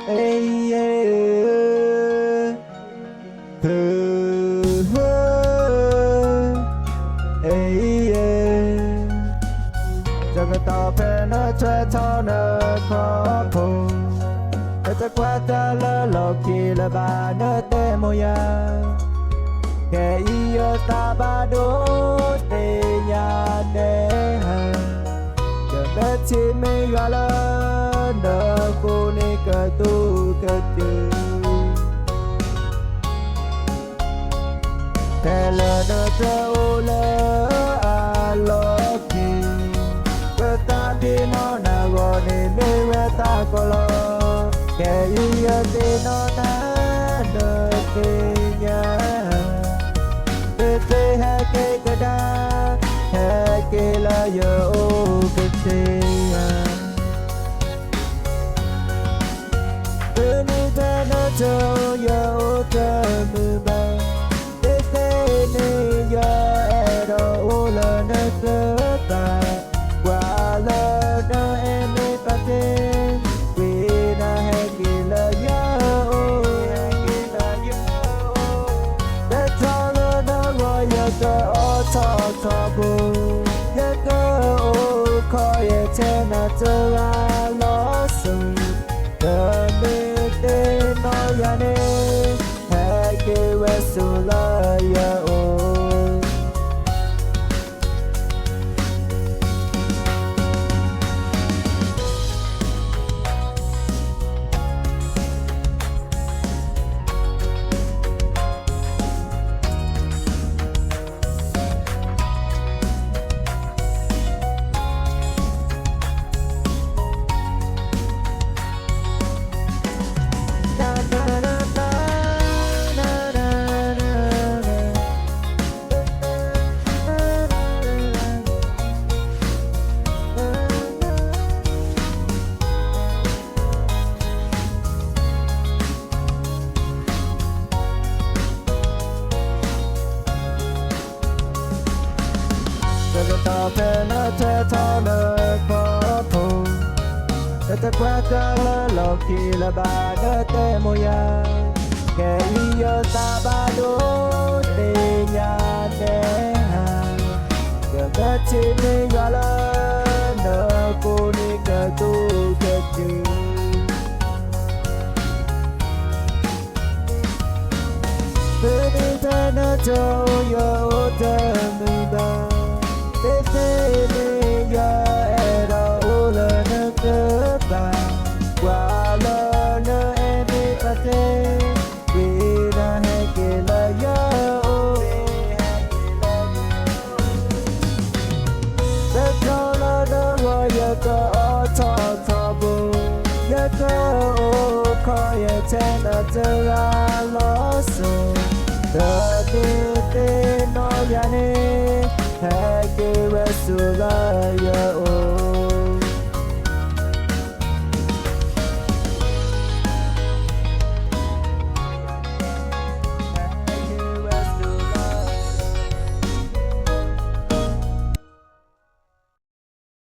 အ့ ယ့ ဖု အ့ ယ့ တကတီၢ်ဖဲနထွဲထီၣ်နခီၣ်ဖိ, နတကွၢ်တၢ်လၢလီၢ်ခံလၢၤဘၣ်နတဲမိၢ်ယၤ, ခဲအံၤယသးဘၣ်ဒိသ့ၣ်ညါနဲဟါ, ယမ့ၢ်ထံၣ်မ့ၢ်ယွၤလၢ နဃိန့ၣ်ကသူကတုၤ ဖဲလၢနတအိၣ်လၢအလီၢ်ခံ, ပသးပ့ၤနီၣ်နၤဂီၢ်န့ၣ်မ့ၢ်ဝဲသးကီလီၤ, ခဲအံၤယသ့ၣ်နီၣ်နၤနသ့ၣ်ညါ, သ့သ့ဟဲက့ၤကဒါ, ဟဲက့ၤလၢယအိၣ်ကသ့ဧါ. ဖဲနံၤဖဲနထိယအိၣ်တမုာ်ဘၣ်, သ့သ့န့ၣ်ယအဲၣ်ဒိးအိၣ်လၢနသးဘၣ်, ကွၢ်လၢနအဲၣ်မ့ၢ်ပာ်တ့ၢ်, ဝံၤနၤဟဲက့ၤလၢယအိၣ် ပထီၣ်လၢနဂီၢ်ယကအီထီၣ်ထီဘိ, ယကအိၣ်ခီယထဲနၤတဂၤလီၤစိၤ, နမ့ၢ်သ့ၣ်နီၣ်ယၤန့ၣ်, ဟဲက့ၤဝဲစိၤလၢယအိၣ်. တကတီၢ်ဖဲနထွဲထီၣ်နခီၣ်ဖိ, နတကွၢ်တၢ်လၢလီၢ်ခံလၢၤဘၣ်နတဲမိၢ်ယၤ, ခဲအံၤယသးဘၣ်ဒိသ့ၣ်ညါနဲဟါ, ယမ့ၢ်ထံၣ်မ့ၢ်ယွၤလၢ နဃိန့ၣ်ကသူကတုၤ ဖဲနံၤဖဲနထိယအိၣ်တမုာ်ဘၣ်, သ့သ့န့ၣ်ယအဲၣ်ဒိးအိၣ်လၢနသးဘၣ်, ကွၢ်လၢနအဲၣ်မ့ၢ်ပာ်တ့ၢ်, ဝံၤနၤဟဲက့ၤလၢယအိၣ် ပထီၣ်လၢနဂီၢ်ယကအီထီၣ်ထီဘိ, ယကအိၣ်ခီယထဲနၤတဂၤလီၤစိၤ, နမ့ၢ်သ့ၣ်နီၣ်ယၤန့ၣ်, ဟဲက့ၤဝဲစိၤလၢယအိၣ်.